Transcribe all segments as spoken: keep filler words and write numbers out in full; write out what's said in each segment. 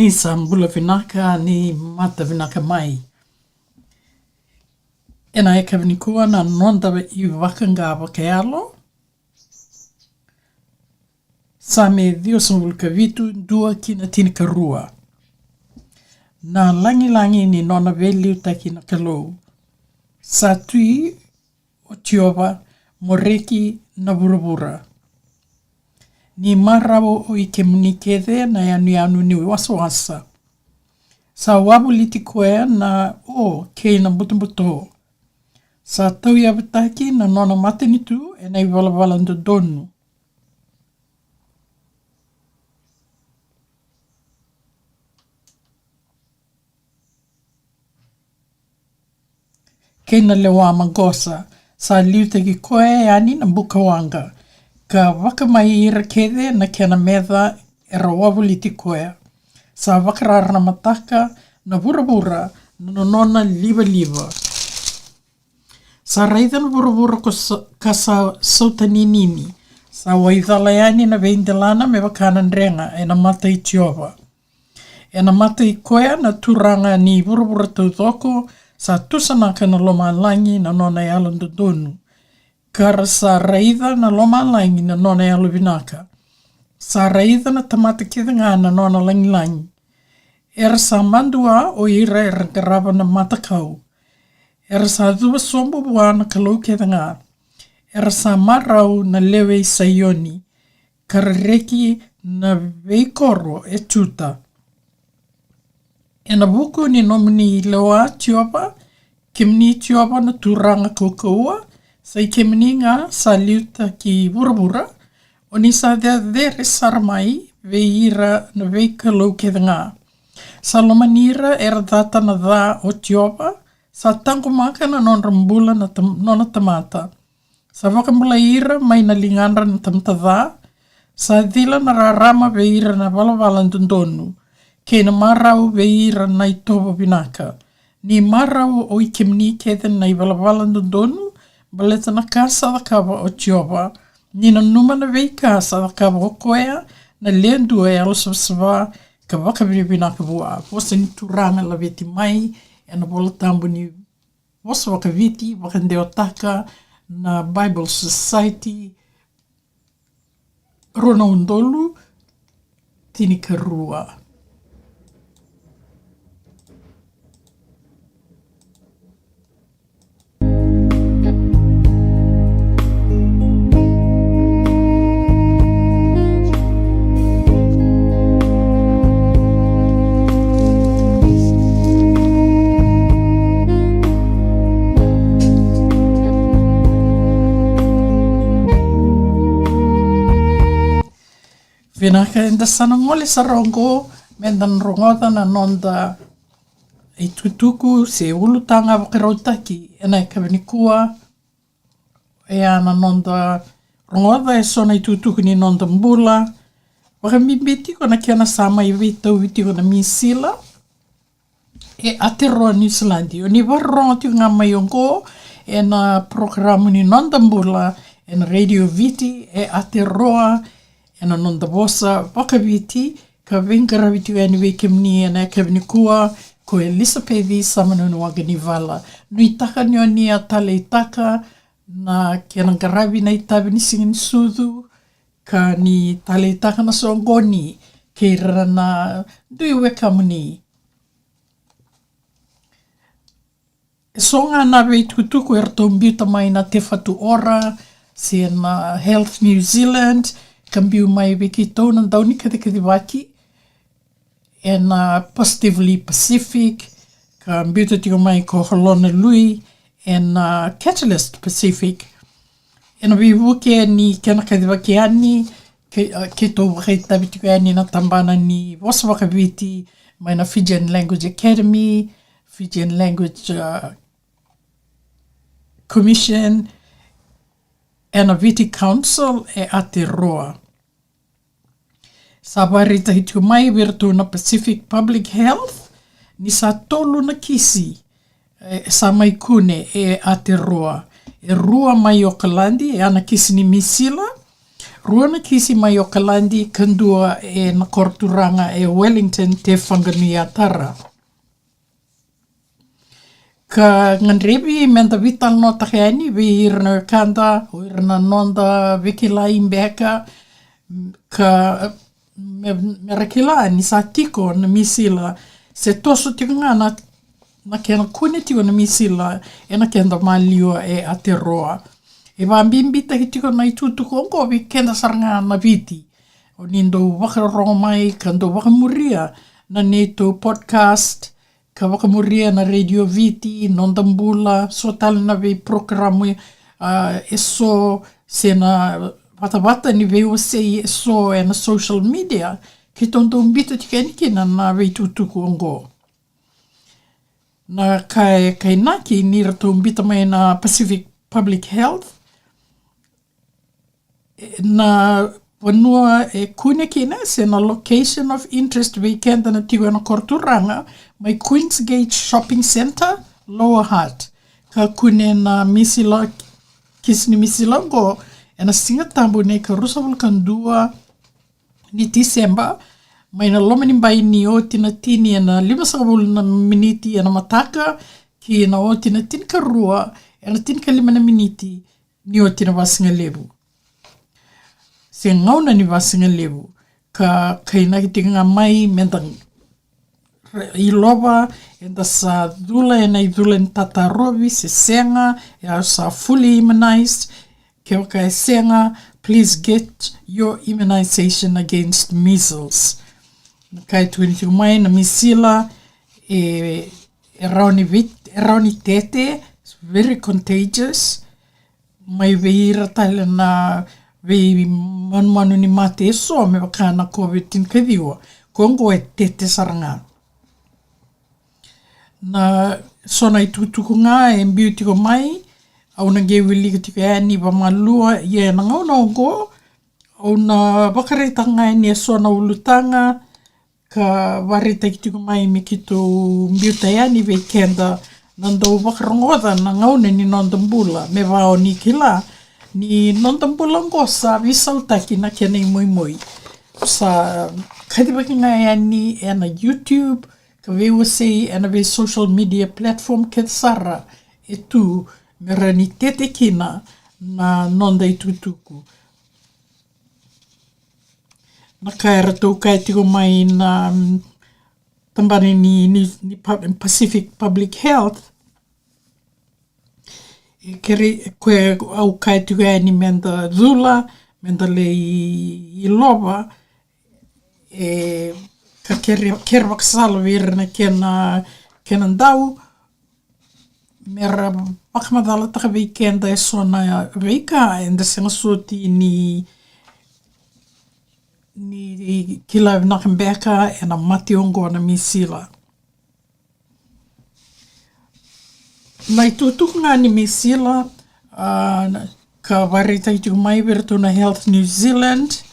Ni sa bula vinaka, ni mata vinaka mai. Ena yakavi nikua na noda ivakaqaqa vakayalo. Same ciwasagavulu ka vitu, dua ki na tinikarua. Na lagilagi ni nona veiliutaki na Kalou. Sa tui o Jiova mo reki na vuravura. Ni marau o i kemuni kece na yanuyanu ni wasawasa. Sa wavoliti koya na o kei na butobuto. Sa tauyavutaki na nona matanitu ena ivalavala dodonu. Kei na lewa maqosa, sa liutaki koya yani na buka waqa, ka vakamai ira kece na kena meca era wavoliti koya. Sa vakararamataka na vuravura na nona livaliva. Sa raica na vuravura ko sa, ka sa sautaninini. Sa waicala yani na veidelana me vaka na drega ena mata i Jiova. Ena mata i koya na Turaga ni vuravura taucoko, sa tusanaka na lomalagi na nona yalododonu. Ka ra sa raica na lomalagi na nona yalovinaka. Sa raica na tamata kece ga na nona lagilagi. Era sa madua o ira era qarava na matakau. Era sa cuva sobu vua na Kalou kece ga. Era sa marau na lewe i Saioni, ka ra reki na veikoro e Juta. Ena vuku ni nomuni lewa Jiova, kemuni Jiova na Turaga kaukauwa, sa i kemuni ga sa liutaki vuravura, o ni sa cecere sara mai vei ira na veikalou kece ga. Sa lomani ira era cata na ca o Jiova, sa taqomaka na nodra bula na tam-, nona tamata. Sa vakabulai ira mai na ligadra na tamata ca. Sa cila na rarama vei ira na valavala dodonu, kei na marau vei ira na itovo vinaka. Ni marau o i kemuni kece na ivalavala dodonu, baleta na ka sa cakava o Jiova. Ni nanuma na veika sa cakava o koya, na lewe dua e yalosavasava ka vakavinavinaka vua. Vosa ni Turaga laveti mai ena Vola Tabu ni vosa vakaviti, vakadewataka na Bible Society, rua na udolu tinikarua. Vinaka, eda sa na gole sara oqo meda na rogoca na noda itukutuku se ulutaga vakarautaki ena yakavi nikua. E a na noda rogoca eso na itukutuku ni noda bula. Vakabibi tiko na kena sa mai veitauvi tiko na misila e Aotearoa Niusiladi. O ni vakarorogo tiko ga mai oqo ena porokaramu ni Noda Bula ena Radio Viti e Aotearoa, ena noda vosa vakaviti, ka veiqaravi tiko yani vei kemuni ena yakavi nikua ko Elisapeci Samanunu Waqanivala. Nuitaka ni o ni a taleitaka na kena qaravi na itavi ni Siga ni Sucu, ka ni taleitaka na soqoni kei ira na dui wekamuni. Eso ga na veitukutuku eratou biuta mai na Te Whatu Ora se na Health New Zealand, ka biu mai vei keitou na dau ni kacikacivaki ena Positively Pacific, ka biuta tiko mai ko Holona Lui ena Catalyst Pacific. Ena veivuke ni kena kacivaki yani, ke, a, keitou vakaitavi tiko yani na tabana ni vosa vakaviti mai na Fijian Language Academy, Fijian Language, a, Commission, ena Viti Council e Aotearoa. Sa vakaraitaki tiko mai vei iratou na Pacific Public Health ni sa tolu na kisi, e, sa mai kune e Aotearoa. E rua mai Okaladi, e a na kisi ni misila. Rua na kisi mai Okaladi ka dua e na koro turaga e Wellington, Te Whanganui-a-Tara. Ka gadrevi me da veitalanoataka yani vei ira na wekada, o ira na noda veikilai beka, ka me, me ra kila ni sa tiko na misila, se toso tiko ga na, na kena kune tiko na misila e na keda maliwa e Aotearoa. E vakabibitaki tiko na itukutuku oqo vei keda sara ga na Viti. O ni dau vakarorogo mai ka dau vakamuria na neitou podcast, ka vakamuria na Radio Viti, Noda Bula, so tale na veiporokaramu, ah, e so, se na vatavata ni veiwasei e so e na social media, keitou dau biuta tiko yani kina na veitukutuku oqo. Na ka e kainaki ni ratou biuta mai na Pacific Public Health, na vanua e kune kina, se na location of interest vei keda na tiko e na koro turaga, mai Queensgate Shopping Centre, Lower Hutt. Ka kune na misila, kisi ni misila oqo e na Siga Tabu ni ikaruasagavulu ka dua ni Tiseba, mai na loma ni bai ni oti na tini e na limasagavulu na miniti e na mataka, ki na oti na tinikarua e na tinikalima na miniti ni oti na vasigalevu, se gauna ni vasigalevu. Ka kainaki tiko ga mai me da ilova, eda sa cula e na icula ni tatarovi se sega, e a sa fully immunized. Kevaka e sega, please get your immunization against measles. Na ka e tukuni tiko mai, na misila e, e rawa ni vei, e rawa ni tete, it's very contagious. Mai vei ira tale na veimanumanu ni mate e so me vaka na COVID tinikaciwa, ko oqo e tete sara ga. Na so na itukutuku ga e biu tiko mai, au na qai wilika tiko yani vamalua, ia e na gauna oqo au na vakaraitaka ga yani e so na ulutaga, ka vakaraitaki tiko mai me keitou biuta yani vei keda na dau vakarogoca na gauna ni Noda Bula, me vaka o ni kila ni Noda Bula oqo sa veisautaki na kena imoimoi. Sa kacivaki ga yani e na YouTube, ka veiwasei e na vei social media platform kece sara e tu, me rawa ni tete kina na noda itukutuku. Na ka e ratou kaya tiko mai na, mm, tabana ni, ni, ni Pub-, Pacific Public Health, e kere, ko e au kaya tiko yani me da cula, me da lai ilova, e, ka kere, kere vakasala vei ira na kena, kena dau, me ra vakamacalataka vei keda e so na veika eda sega soti ni, ni kila vinaka beka e na mate oqo na misila. Na itukutuku ga ni misila, ah, na, ka vakaraitaki tiko mai vei iratou na Health New Zealand,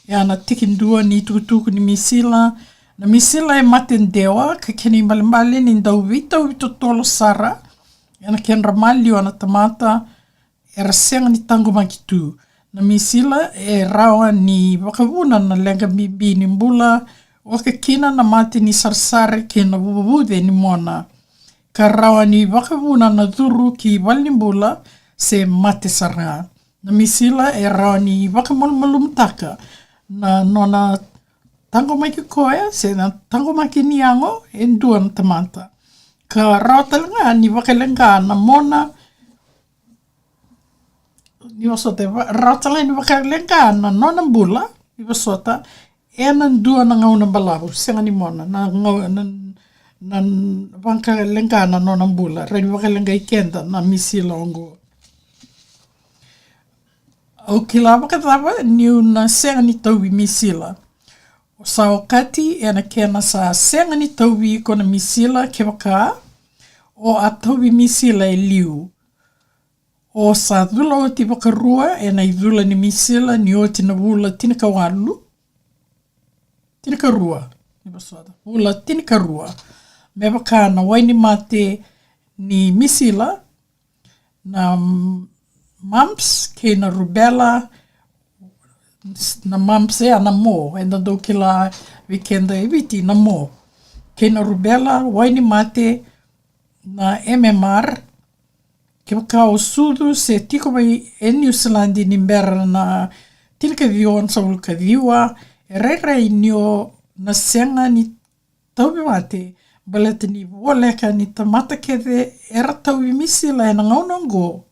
e a na tikidua ni itukutuku ni misila. Na misila e mate dewa, ka kena ibalebale ni dau veitauvi totolo sara e na kedra maliwa na tamata era sega ni taqomaki tu. Na misila e rawa ni vakavuna na leqa bibi ni bula, oka kina na mate ni sarasara kei na vuvuce ni mona. Ka rawa ni vakavuna na curu ki valenibula se mate sara ga. Na misila e rawa ni vakamalumalumutaka na nona taqomaki koya se na taqomaki ni yago e dua na tamata. Ka rawa tale ga ni vakaleqa na mona, ni vosota, e va-, rawa tale ga ni vakaleqa na nona bula, ni vosota, e na dua na gauna balavu, sega ni mona, na gau-, na, na vakaleqa na nona bula, rawa ni vakaleqai keda na misila oqo. Au kila vakacava niu na sega ni tauvi misila? O sa okati e na kena sa sega ni tauvi iko na misila kevaka o a tauvi misila e liu. O sa cula oti vakarua e na icula ni misila ni oti na vula tinikawalu, tinikarua, ni vosota, vula tinikarua. Me vaka na wainimate ni misila, na mumps kei na rubella, na mumps, e a na mo, eda dau kila vei keda e Viti na mo, kei na rubela, wai ni mate, na M M R. Kevaka o sucu se tiko mai e Niusiladi ni bera na tinikaciwa onosagavulu kaciwa, e rairai ni o na sega ni tauvi mate baleta ni voleka ni tamata kece era tauvi misila ena gauna oqo.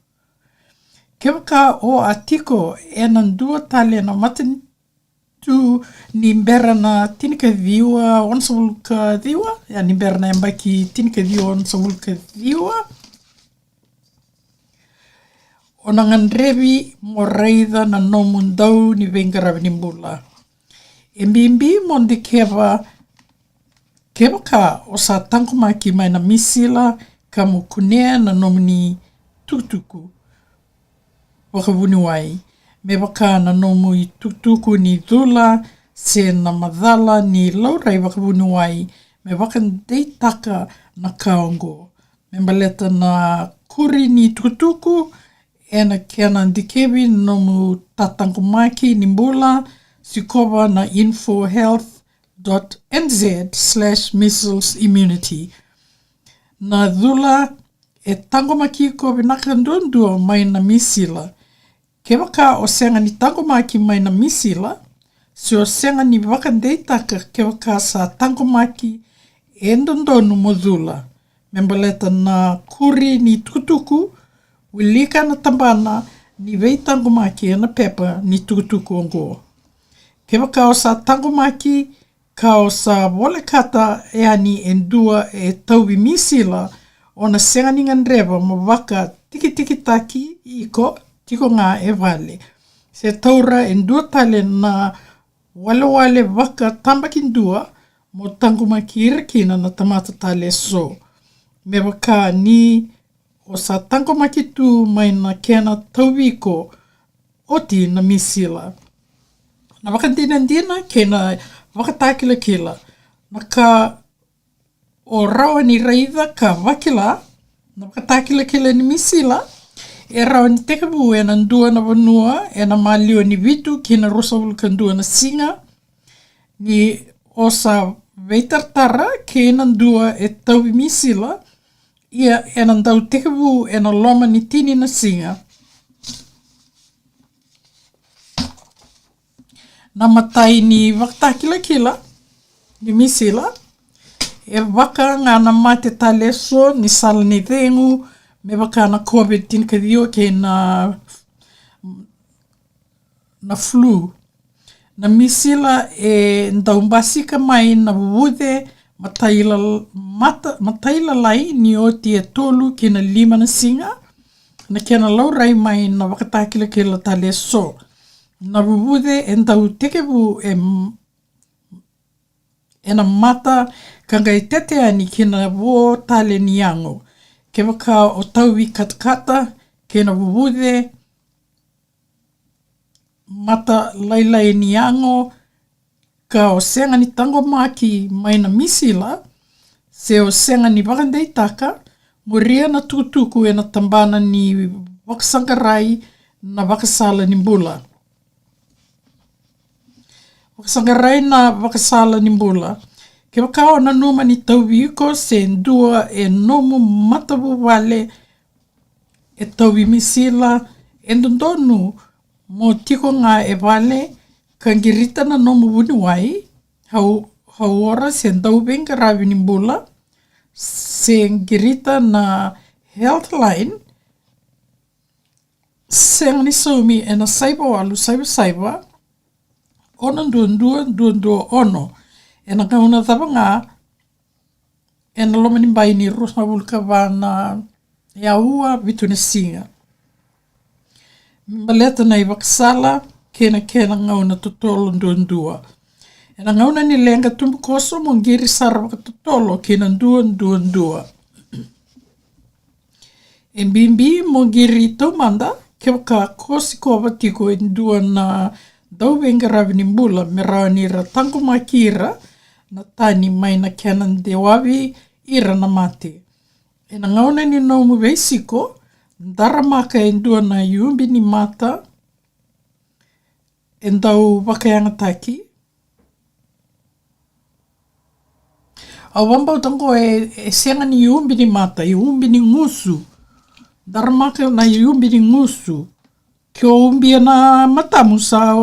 Kevaka o a tiko ena dua tale na matanitu ni bera na tinikaciwa onosagavulu kaciwa, ia ni bera na yabaki tinikaciwa onosagavulu kaciwa, o na gadrevi mo raica na nomu dau ni veiqaravi ni bula. E bibi mo dikeva kevaka o sa taqomaki mai na misila ka mo kunea na nomuni tukutuku vakavuniwai, me vaka na nomu itukutuku ni cula se na macala ni laurai vakavuniwai, me vakadeitaka na ka oqo. Me baleta na kuri ni tukutuku ena kena dikevi na nomu tataqomaki ni bula, sikova na info health dot N Z slash measles immunity. Na cula e taqomaki iko vinaka duadua mai na misila. Kevaka o sega ni taqomaki mai na misila, se o sega ni vakadeitaka kevaka sa taqomaki, e dodonu mo cula. Me baleta na kuri ni tukutuku, wilika na tabana ni veitaqomaki ena pepa ni tukutuku oqo. Kevaka o sa taqomaki ka o sa volekata yani e dua e tauvi misila, o na sega ni gadreva mo vakatikitikitaki iko tiko ga e vale, se taura e dua tale na walewale vakatabakidua mo taqomaki ira kina na tamata tale eso. Me vaka ni o sa taqomaki tu mai na kena tauvi iko oti na misila. Na vakadinadina kei na vakatakilakila. Na ka o rawa ni raica ka vakila, na vakatakilakila ni misila e rawa ni tekivu ena dua na vanua ena maliwa ni vitu ki na ruasagavulu ka dua na siga ni o sa veitaratara kei na dua e tauvi misila, ia ena dau tekivu ena loma ni tini na siga. Na imatai ni vakatakilakila ni misila e vaka ga na mate tale eso ni sala ni cegu, me vaka na COVID tinikaciwa kei na, na flu. Na misila e dau basika mai na vuvuce mataila-, mata-, matailalai ni oti e tolu ki na lima na siga, na kena laurai mai na vakatakilakila tale eso. Na vuvuce e dau tekivu e m-, ena mata ka qai tete yani ki na vo tale ni yago. Kevaka o tauvi katakata kei na vuvuce matalailai ni yago ka o sega ni taqomaki mai na misila, se o sega ni vakadeitaka, muria na tukutuku ena tabana ni vakasaqarai na vakasala ni bula. Vakasaqarai na vakasala ni bula. Kevaka o nanuma ni tauvi iko se dua e nomu matavuvale e tauvi misila, e dodonu mo tiko ga e vale ka qirita na nomu vuniwai, hau-, hauora se dauveiqaravi ni bula, se qirita na Healthline, sega ni saumi ena saiva walu saiva saiva, ono dua dua dua dua ono. Ena gauna cava ga, ena loma ni bai ni ruasagavulu ka va na aua vitu na siga. Me baleta na ivakasala kei na kena gauna totolo duadua. Ena gauna ni leqa tubukoso mo qiri sara vakatotolo ki na dua dua dua. E bibi mo qiri taumada kevaka ko sikova tiko e dua na dauveiqaravi ni bula me rawa ni ra taqomaki ira na tani mai na kena dewavi ira na mate. Ena gauna ni nomu veisiko, daramaka e dua na iubi ni mata, e dau vakayagataki. Au vakabauta oqo e, e sega ni ubi ni mata, e ubi ni gusu. Daramaka na ubi ni gusu. Ke o ubia na matamu sa,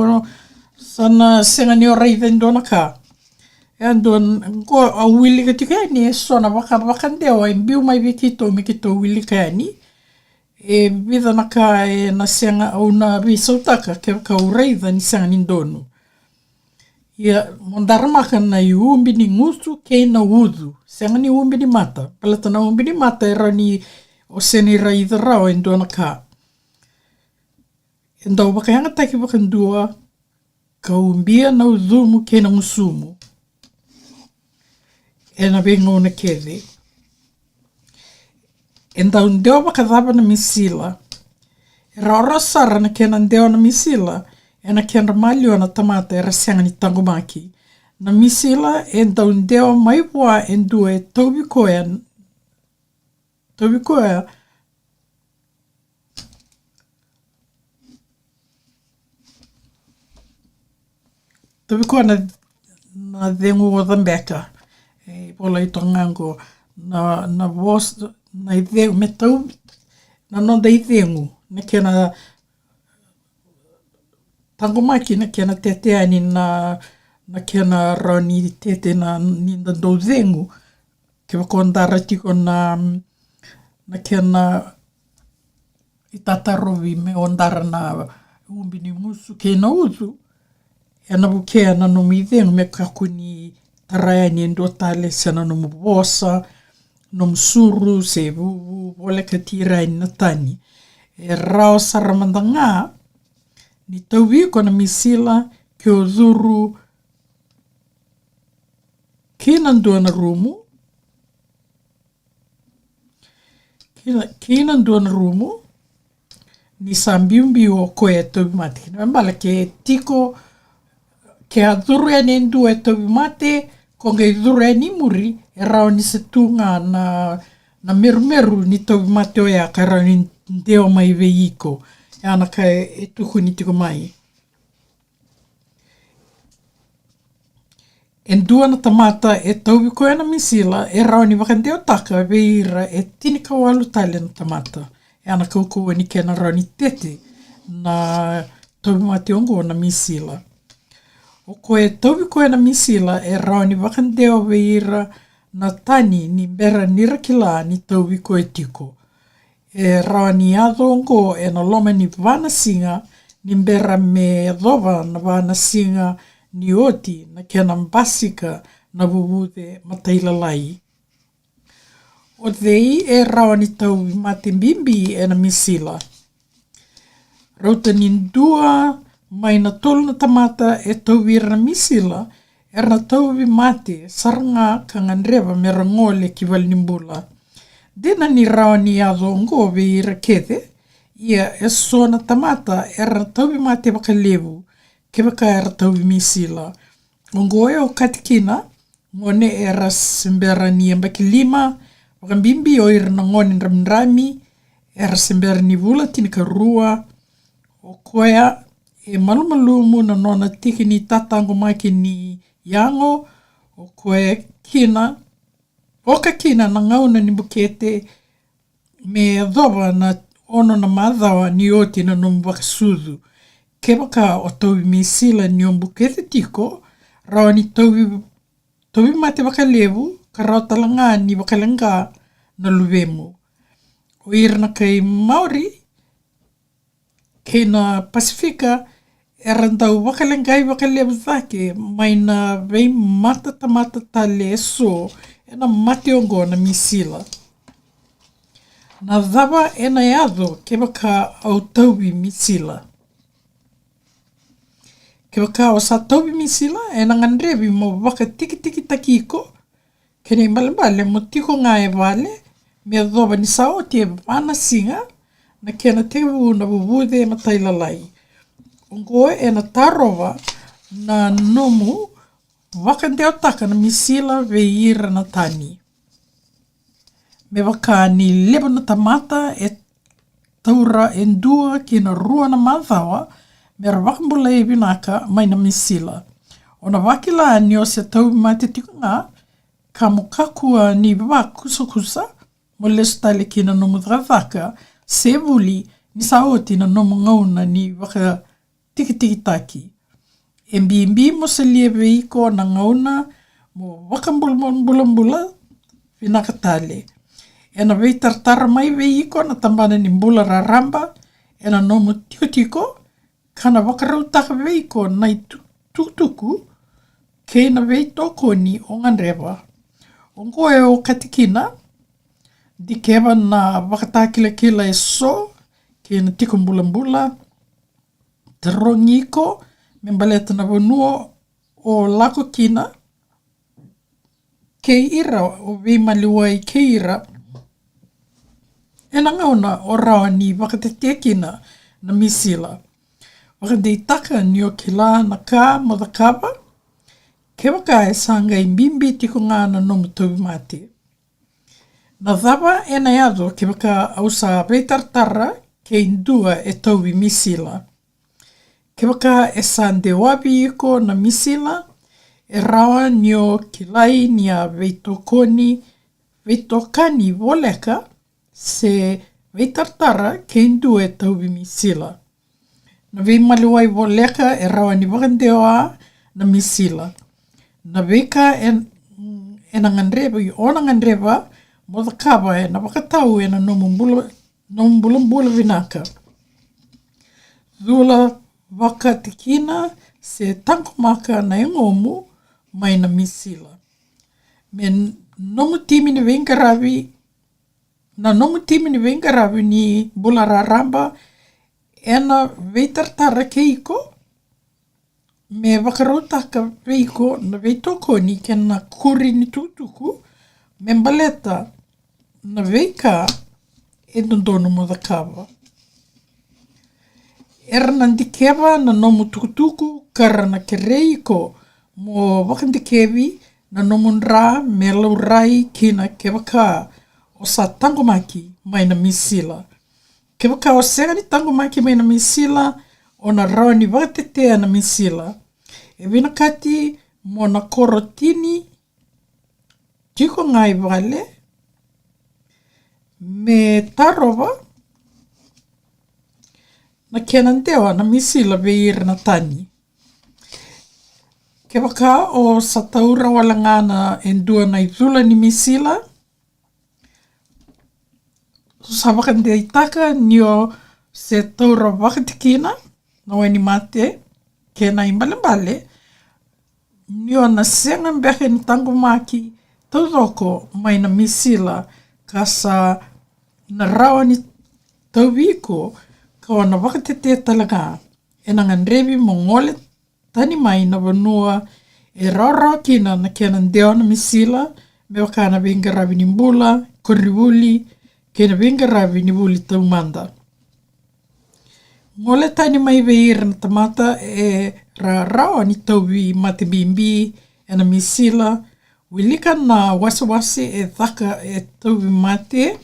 sa na sega ni o raica e dua na ka. E a dua oqo au wilika tiko yani e so na vaka, vakadewa e biu mai vei keitou me keitou wilika yani. E vica na ka e na sega, au na veisautaka kevaka au raica ni sega ni donu. Ia, mo daramaka na ubi ni gusu kei na ucu. Sega ni ubi ni mata. Baleta na ubi ni mata e rawa ni o sega ni raica rawa e dua na ka. E dau vakayagataki vakadua ka ubia na ucumu kei na gusumu e na veigauna kece. E dau dewa vakacava na misila? E rawarawa sara na kena dewa na misila e na kedra maliwa na tamata era sega ni taqomaki. Na misila e dau dewa mai vua e dua e tauvi koya, tauvi koya, tauvi koya na, na cegu oca beka. E volai toka ga oqo na, na vosa, na icegu, me tau, na noda icegu, na kena taqomaki, na kena tete yani na, na kena rawa ni tete na, ni da dau cegu. Kevaka o dara tiko na, na kena itatarovi me o dara na ubi ni gusu kei na ucu, e na vukea na nomu icegu me kakua ni tara yani e dua tale, se na nomu vosa, nomu suru, se vuvu, volekati ira yani na tani. E rawa sara mada ga ni tauvi iko na misila ke o curu ki na dua na rumu, ki na, ki na dua na rumu, ni sa biubiu o koya e tauvimate. Kena ibalebale ke tiko, ke a curu yani e dua e tauvimate, ko qai curu yani i muri, e rawa ni se tu ga na, na merumeru ni tauvimate oya ka rawa ni dewa mai vei iko. Ya na ka e, e tukuni tiko mai. E dua na tamata e tauvi koya na misila, e rawa ni vakadewataka vei ira e tinikawalu tale na tamata. E a na kaukauwa ni kena rawa ni tete na tauvimate oqo na misila. O koya e tauvi koya na misila, e rawa ni vakadewa vei ira na tani ni bera ni ra kila ni tauvi koya tiko. E rawa ni yaco oqo e na loma ni va na siga, ni bera me yacova na va na siga ni oti na kena basika na vuvuce matailalai. O cei e rawa ni tauvimate bibi e na misila? Rauta ni dua mai na tolu na tamata e tauvi ira na misila, era na tauvimate sara ga ka gadreva me ra gole ki valenibula. Dina ni rawa ni yaco oqo vei ira kece, ia e so na tamata era na tauvimate vakalevu kevaka era tauvi misila. Oqo e okati kina gone era se bera ni yabaki lima, vakabibi o ira na gone dramidrami era se bera ni vula tinikarua. O koya e malumalumu na nona tiki ni tataqomaki ni yago. O koya kina, oka kina na gauna ni bukete me yacova na ono na macawa ni oti na nomu vakasucu. Kevaka o tauvi misila ni o bukete tiko, rawa ni tauvi, tauvimate vakalevu ka rawa tale ga ni vakaleqa na luvemu. O ira na kai Maori kei na Pasifika era dau vakaleqai vakalevu cake mai na veimatatamata tale e so e na mate oqo na misila. Na cava e na yaco kevaka au tauvi misila? Kevaka o sa tauvi misila, e na gadrevi mo vakatikitikitaki iko. Kena ibalebale mo tiko ga e vale me yacova ni sa oti e va na siga na kena tekivu na vuvuce matailalai. Oqo e na tarova na nomu vakadewataka na misila vei ira na tani. Me vaka ni levu na tamata e taura e dua ki na rua na macawa me ra vakabulai vinaka mai na misila. O na vakila ni o se tauvimate tiko ga, ka mo kakua ni vakusakusa mo lesu tale ki na nomu cakacaka se vuli ni sa oti na nomu gauna ni vakatikitiki taki. E bibi mo solia vei iko na gauna mo vakabulabula vinaka tale. E na veitaratara mai vei iko na tabana ni bula raraba e na nomu tikotiko, ka na vakarautaka vei iko na itukutuku kei na veitokoni o gadreva. Oqo e okati kina, dikeva na vakatakilakila e so kei na tiko bulabula, tarogi iko me baleta na vanua o lako kina kei ira, o veimaliwai kei ira e na gauna o rawa ni vakatetea kina na misila. Vakadeitaka ni o kila na ka mo cakava kevaka e sa qai bibi tiko ga na nomu tauvimate. Na cava e na yaco kevaka au sa veitaratara kei dua e tauvi misila? Kevaka e sa dewavi iko na misila, e rawa ni o kilai ni a veitokoni, veitokani voleka se veitaratara kei dua e tauvi misila. Na veimaliwai voleka e rawa ni vakadewa na misila. Na veika e, e na gadreva, o na gadreva mo cakava e na vakatau e na nomu bula, nomu bulabula vinaka. Cula vakatikina se taqomaka na yagomu mai na misila. Me nomu timi ni veiqaravi, na nomu timi ni veiqaravi ni bula raraba e na veitaratara kei iko me vakarautaka vei iko na veitokoni kei na kuri ni tukutuku me baleta na veika e dodonu mo cakava. Era na dikeva na nomu tukutuku ka ra na kerei iko mo vakadikevi na nomu dra me laurai kina kevaka o sa taqomaki mai na misila. Kevaka o sega ni taqomaki mai na misila, o na rawa ni vakatetea na misila. E vinakati mo na korotini tiko ga i vale me tarova na kena dewa na misila vei ira na tani. Kevaka o sa taura wale ga na e dua na icula ni misila, sa vakadeitaka ni o se taura vakatikina na wainimate kei na ibalebale ni o na sega beka ni taqomaki taucoko mai na misila ka sa na rawa ni tauvi iko ka o na vakatetea tale ga. E na gadrevi mo gole tani mai na vanua e rawarawa kina na kena dewa na misila me vaka na veiqaravi ni bula, koronivuli kei na veiqaravi ni vuli taumada. Gole tani mai vei ira na tamata era rawa ni tauvimate bibi e na misila. Wilika na wasewase e cake e tauvimate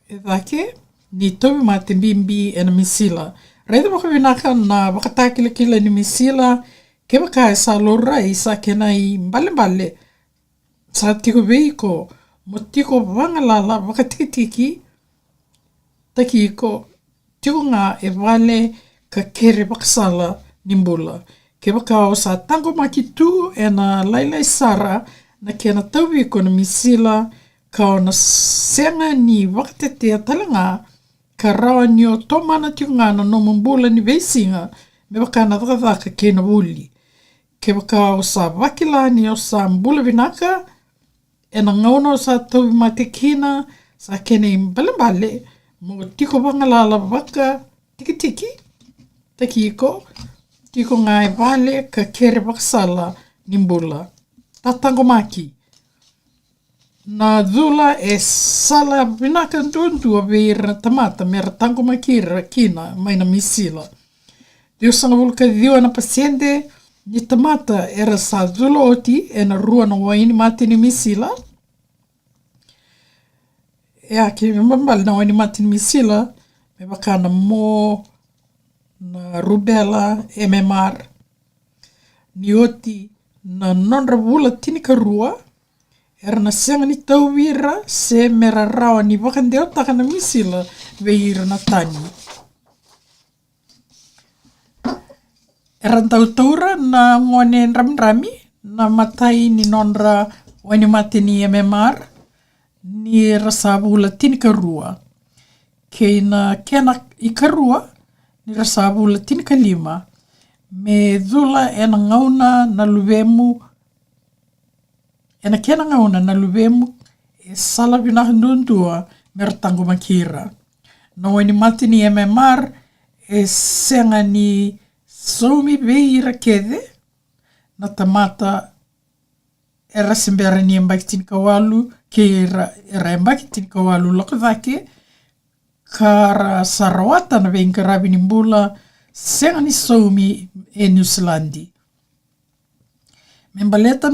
e cake ni tauvimate bibi e na misila. Raica vakavinaka na vakatakilakila ni misila. Kevaka e sa laurai sa kena ibalebale sa tiko vei iko mo tiko vagalala vakatikitiki taki iko tiko ga e vale ka kere vakasala ni bula. Kevaka o sa taqomaki tu e na lailai sara na kena tauvi iko na misila ka o na sega ni vakatetea tale ga ka rawa ni o tomana tiko ga na nomu bula ni veisiga me vaka na cakacaka kei na vuli. Kevaka o sa vakila ni o sa bula vinaka e na gauna o sa tauvimate kina sa kena ibalebale mo tiko vagalala vakatikitiki taki iko tiko ga e vale ka kere vakasala ni bula. Tataqomaki. Na cula e sala vinaka duadua vei ira na tamata me ra taqomaki ira kina mai na misila. Ciwasagavulu ka ciwa na pasede ni tamata era sa cula oti e na rua na wainimate ni misila. E a kena ibalebale na wainimate ni misila me vaka na mo, na rubela, M M R. Ni oti na nodra vula tinikarua, era na sega ni tauvi ira se me ra rawa ni vakadewataka na misila vei ira na tani. Era dau taura na gone dramidrami na imatai ni nodra wainimate ni M M R ni ra sa vula tinikarua, kei na kena ikarua ni ra sa vula tinikalima, me cula ena gauna na luvemu, ena kena gauna na luvemu e sala vinaka duadua me ra taqomaki ira. Na wainimate ni M M R e sega ni saumi vei ira kece na tamata era se bera ni yabaki tinikawalu kei ira era yabaki tinikawalu lako cake, ka ra sa rawata na veiqaravi ni bula sega ni saumi e Niusiladi. Me baleta